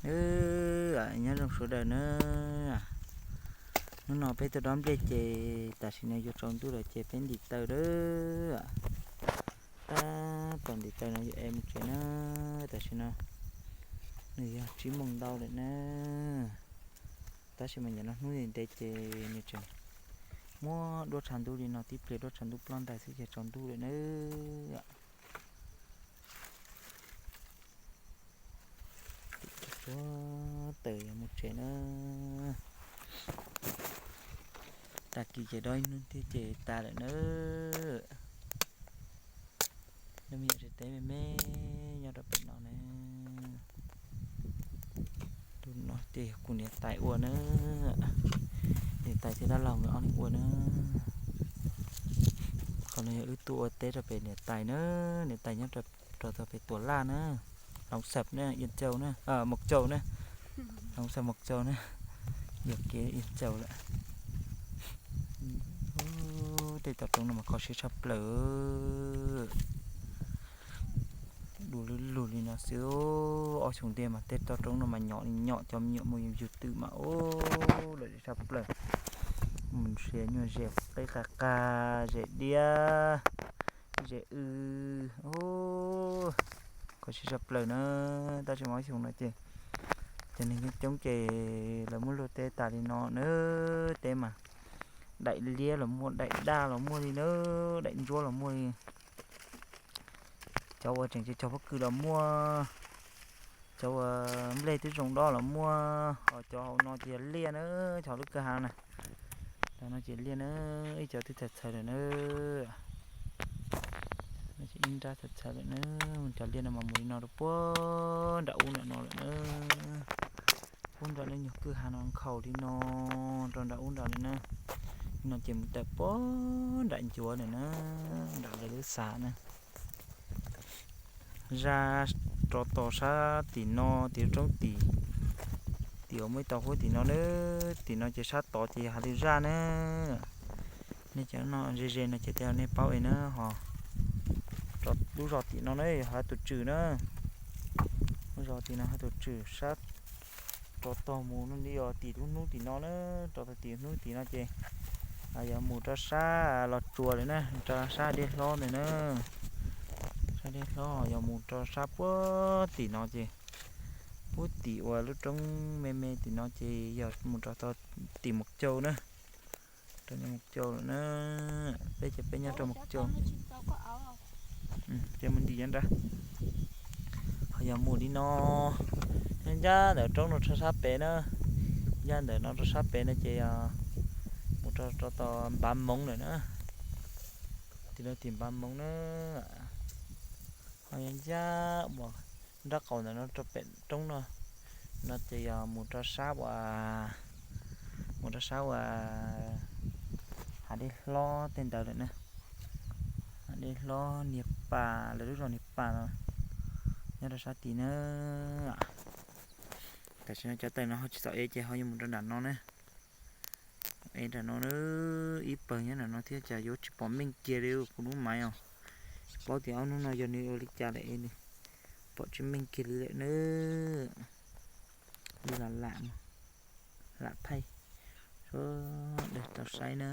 Nyob zoo sawv daws na, hnub no peb tuaj dob nplej ces tam sim no yuav tsaus ntuj lawm ces peb ntim taws lawm. Tab tom ntim taws no yuav ev mus tsev na. Tam sim no nws yog tsib moos ntau lawm na, tab sis mas nim no hnub ntev ntev ces nws tseem muab duab tshav ntuj li no tib pliag, duab tshav ntuj ploj ntais xwb ces tsaus ntuj lawm na. Tsuag taws yuav mus tsev na. Tag kis ces dob ib hnub thiab ces tas lawm na. Lub me nyuam tsev teb me me nyob rau pem no na. Tus no ces yog kuv niam tais ua na, niam tais thiab dab laug nkawd ob leeg ua na. Qhov no yog wb tuaj ua teb rau pem niam tais na, niam tais nyob rau tog pem Tuam Laj na, Loos Xab na, Yaj Cau na, Mus Cau na, Loos Xab Mus Cau na, yuam kev Yaj Cau lawm. Tej toj roob no mas kho siab tshaj plaws. Dua lug lug li no xwb, ob xyoo ntej mas tej toj roob no mas nyom li nyom, cov me nyuam mus yug twm mas ub lawm tshaj plaws. Mus nrhiav nyuag zes qeb qas qas, zes diab, zes w, kho siab tshaj plaws na. Tab sis mas ob xyoo no ces cov neeg coob coob ces lawv muab luag teb tas li no na. Teb mas daim liab los muaj, daim daj los muaj li na, daim ntsuab los muaj li. Cov uas tseem cog pob kws los muaj, cov uas nplej twb zoo dob los muaj, ho cov hauv no ces yog liaj na, cov lub kwj ha na. Cov no ces liaj na, ib cov twb txhaws txhaws lawm na. Ib nrab txhaws txhaws lawm na, cov liaj no mas mus li no rau puag nram ub nram no lawm na. Puag nram lub nyuag kwj ha no nkhaus li no rau nram ub nram li na. Li no ces mus tawm puag nram ncuav lawm na, nram lawv lub xav na. Zaj rov tos sab tim no, tim lub roob tim, tim uas muaj ib tog huab tim no na. Tim no ces sab tod ces yog hav lwj zaj na. Nej cov no ze ze no ces tej zaum nej paub es na ho. Lub zos tim no na yog hav tus tswm na. Lub zos tim no hav tus tswm, sab rov tog mus no li os, tim lub hnub tim no na, rov tog tim hnub tim no ces yog mus rau sab Los Tsuas lawm na, rau sab dej hlob ntawd na. Sab dej hlob yog mus rau sab puag tim no ces, puag tim uas lub roob me me tim no ces yog mus rau tog tim Mus Cau na. Rau Mus Cau lawm na. Peb ces peb nyob rau Mus Cau. Ces mus ntim nyob nrad. Ho yog mus li no, ncaj ntawm roob no rau sab pem na, ncaj ntawm no rau sab pem no ces mus rau rau tom Npav Moov lawm na. Tim no tim Npav Moov na. Ho yog ncaj uas nraub qaum ntawm no rau pem roob no, no ces yog mus rau sab uas, mus rau sab uas hav dej hlob tej ntawd lawm na. Hav dej hlob Niag Pas, lawv lub zos Niag Pas no nyob rau sab tid na. Tam sim no cov taws no ho tsis txaus ev ces ho yuav mus rau nram no na. Ev nram no na, ib pawg nyob nram no thiab cas yuav tsis pom meej kiag li kuv lub maiv os. Tsis paub tias ob hnub no yog nws ua li cas lawm es nws pom tsis meej kiag li lawm na. Li los lam, lam thaij sawv daws tau saib na.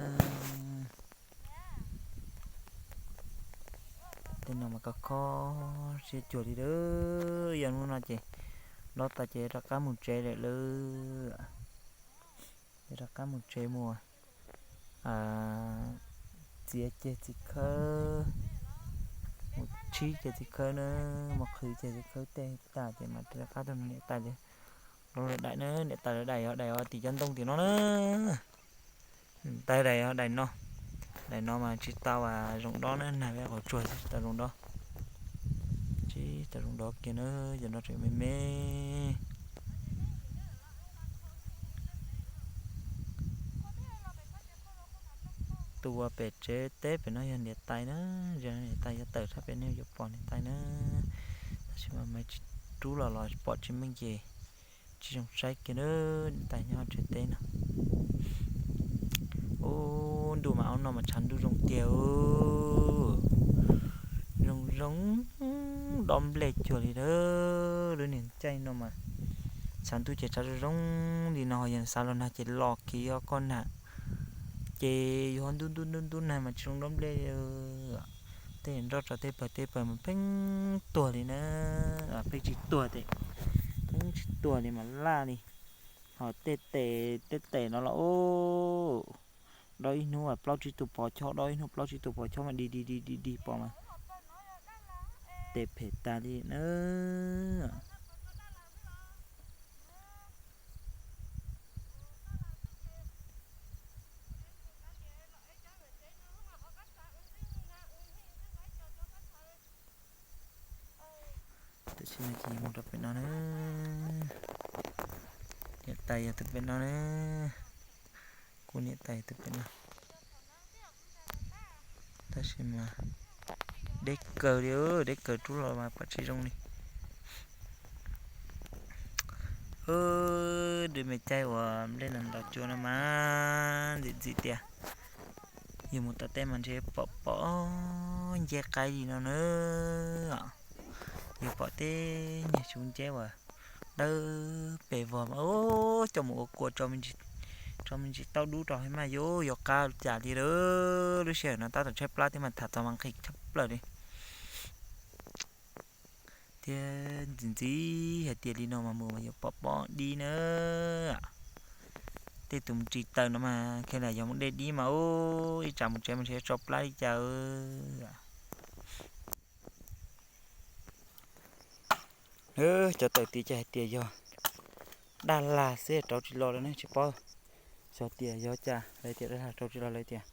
Tej no mas kho kho siab cuag li lawm. Yog hnub no ces dob tas ces rov qab mus tsev lawm lauj. Ces rov qab mus tsev mus txiav ceg txiv khawb, mus tshib ceg txiv khawb na, mus qhwv ceg txiv khawb tej tas ces mam rov qab tuaj nrog niam tais lawv daim na. Niam tais lawv daim yog daim uas tim cov ntoo tim no na. Niam tais daim yog daim no. Daim no mas tsis tau zoo dob na, nag peb qhov tsuag tsis tau zoo dob. Tsis tau zoo dob kiag na, cov no tseem me me. Tus uas pem tsev teb pem no yog niam tais na, niam tais yuav tawm sab pem nej yuav pom niam tais na. Tab sis mas maiv tsis rub los los pom tsis meej ces tsis zoo saib kiag na, niam tais nyob tsev teb no. Ub, ntuj mas ob no mas tshav ntuj zoo tiag, zoo zoo dob nplej cuag li lawm. Lub niag caij no mas Tshav ntuj ces tshav zoo zoo li no, yog xav los nag ces los kiag koj nag, ces yuav ntub ntub ntub ntub nag mas tsis zoo nrog nplej. Tej nroj tso tej pawg tej pawg mas pheej tuag li na, pheej tsis tuag tes, pheej tsis tuag li mas laj li. Ho tej tes tej tes no los dob ib hnub plaub tsib tug pov chob, dob ib hnub plaub tsib tug pov chob mas dig dig dig dig dig pov mas tes phem tas li na. Tam sim no ces mus rau pem no na, niam tais yog tus pem no na, kuv niam tais tus pem no. Tab sis mas deb kawg li, deb kawg rub los mas pom tsis zoo li. Dub me caij uas nplej no ntaus cua no mas ntxim ntxim tias yus mus tom teb mas ntshe pom pom nceb qaib li no na. Yuav pom tej nyuag xyov nceb uas dawb pes vog mas coj mus ua kua tso me ntsis taub dub rau mas yuav yuav qab cas li lawm. Lub sij hawm no tab tom tshaib plab thiab mas tham txog mas nqhis tshaj plaws li. Thiab ntxim ntxim hais tias li no mas mus mas yuav pom pom dib na. Tej tus mus ris taws no mas khe lam yog mus de dib mas ib tsam mus tsev mas ntshe tso plab li cas. Cov taws tid ces hais tias yog dab lag xwb rauv tsis los lawm ne, tsis paub xyov tias yog cas lawv tias dab lag rauv tsis los, lawv tias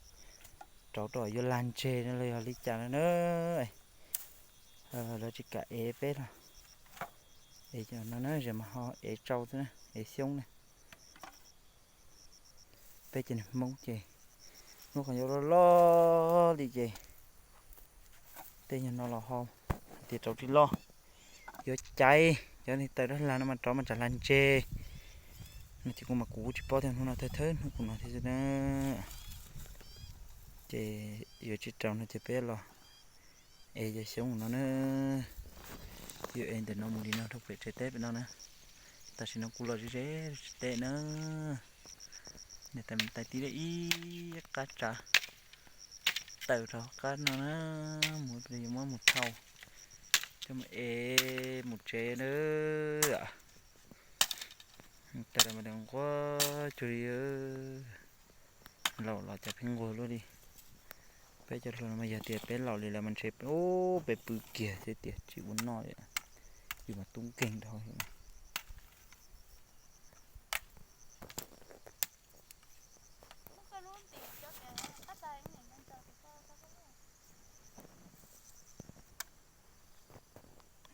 rauv rau yuav lag ntseg no los yog li cas no na. Lawv tsis kam ev peb los ev cov no na, zem mas ho ev tsau xwb na, ev xyoob na. Peb cov niag Hmoob ces hnub qhov yuav loj loj li ces tej nyuag no los ho hais tias rauv tsis los, yuav caiv cov niag taws dab lag no mas rauv mas tsam lag ntseg no ces kuv mas kuv tsis paub tias hnub no thawj thawj hnub kuv no thiab xwb na. Ces yuav tsis rauv no ces peb los ev cov xyoob no na. Yuav ev ntawm no mus li no rau pem tsev teb pem no na. Tam sim no kuv los ze ze tsev teb na. Niam tais mus tais tib lawm ib qab tsav taws rau qab no na, mus yuav muab mus thau coj mus ev mus tsev na. Tais los mas nquag cuag li, laus los cas pheej nquag luaj li. Peb cov hluas no mas yog tias peb laus li lawm mas ntshe peb pw kiag xwb tias tsis ua noj li, yus mas tub nkeeg dhau.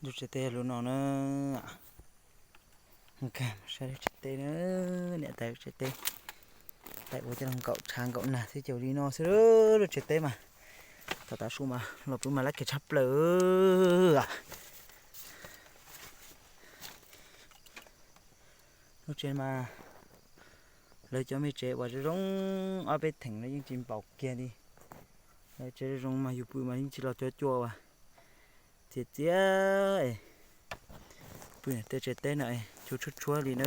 Lub tsev teb lub no na. Nkag mus saib lub tsev teb na, niam tais lub tsev teb. Tais ua coj los nkaum tshav nkaum nag xwb ces li no xwb lub tsev teb mas. Tom tav su mas los pw mas lab kiag tshaj plaws. Lub tsev mas lawv cov me tsev uas zoo zoo ob peb theem no yeej tsis npaum kiag li. Lawv tsev zoo zoo mas yus pw mas yeej tsis los cov cua uas txias txias pw tej tsev teb no cuag tshuab tshuab li na.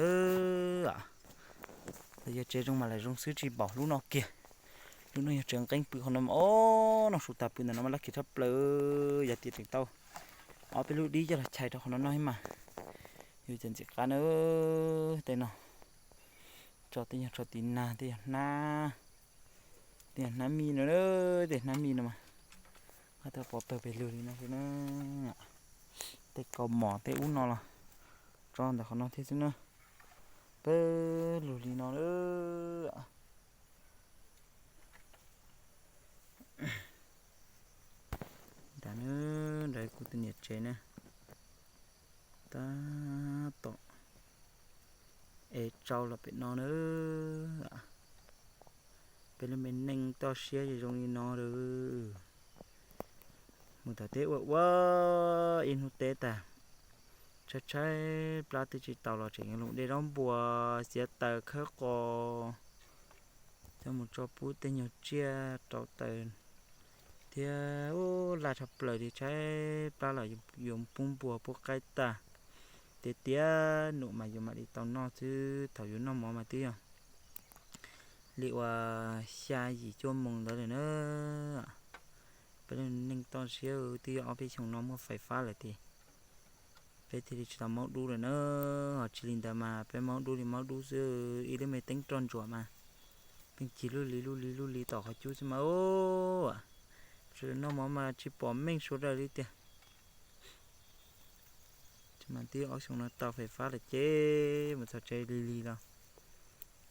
Lawv yog tsev zoo mas lawv zoo xwb tsis npaum lub no kiag. Lub no yog tsev nqeeb pw qhov no mas ob no su tas pw ntawm no mas lab kiag tshaj plaws. Yog tias tseem tau ob peb lub dib coj los chais rau qhov no no mas yus cov ntxim qab na. Tej no tso tej nyuag tso tiv nag tej yog hnab, tej yog hnab mij no, tej hnab mij no mas qab tau pov pawg pes lug li no xwb na. Tej kaus mom tej ub no los tso ntawm qhov no thiab xwb na. Pawg lug li no. Nrad na, nrad kuv tus niam tsev na. Tab tom ev tsau los pem no na. Peb lub me neej toj siab zoo li no lawm. Mus tom teb ua ua ib hnub teb tas, tshaib tshaib plab twb tsis taus los tseem yuav los de zaub npua, xiav taws khawb qos coj mus tso pub tej nyuag tsiaj rau taws thiab. Laj tshaj plaws li, tshaib plab los yuav pub npua pub qaib tag. Tiav tiav num mas yuav mam li tau noj xwb, thaum yuav noj mov mas twb yog li uas xya yim cuaj moos ntawd lawm na. Peb neej toj siab twb yog ob peb xyoos no muaj fais fab lawm tiag, peb thiaj li tsis tau maub dub lawm na. Ho tsis li ntawd mas peb maub dub li maub dub xwb, ib lub me teeb roj ntsuam mas pheej cig lub li lub li lub li tom qhov cub xwb mas. Noj mov mas tsis pom meej sawv daws li tiag. Mas twb ob xyoo no tau fais fab lawm ces mus txog tsev lig lig los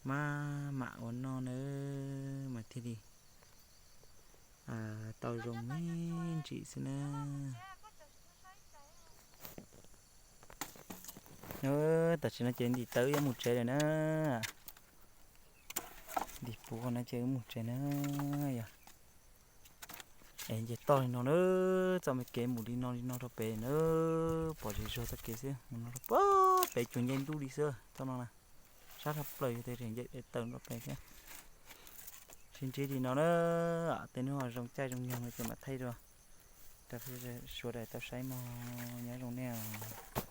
maj mam ua noj na mas thiaj li tau zoo me ntsis xwb na. Tam sim no ces ntim taw yuav mus tsev lawm na. Ntim puv qhov no ces wb mus tsev na. Yog es nce toj li no na, txoj me kev mus li no li no rau pem na, pom zig zog txoj kev xwb, mus no rau pem cuag nce ntuj li xwb txoj no na. Sab dhau plaws yog tias nce taw rau pem thiab. Sib ntsib li no na, tej hnub zoo caij zoo nyoog no ces mam thaij dua rau sawv daws tau saib mog, nyob zoo nej os.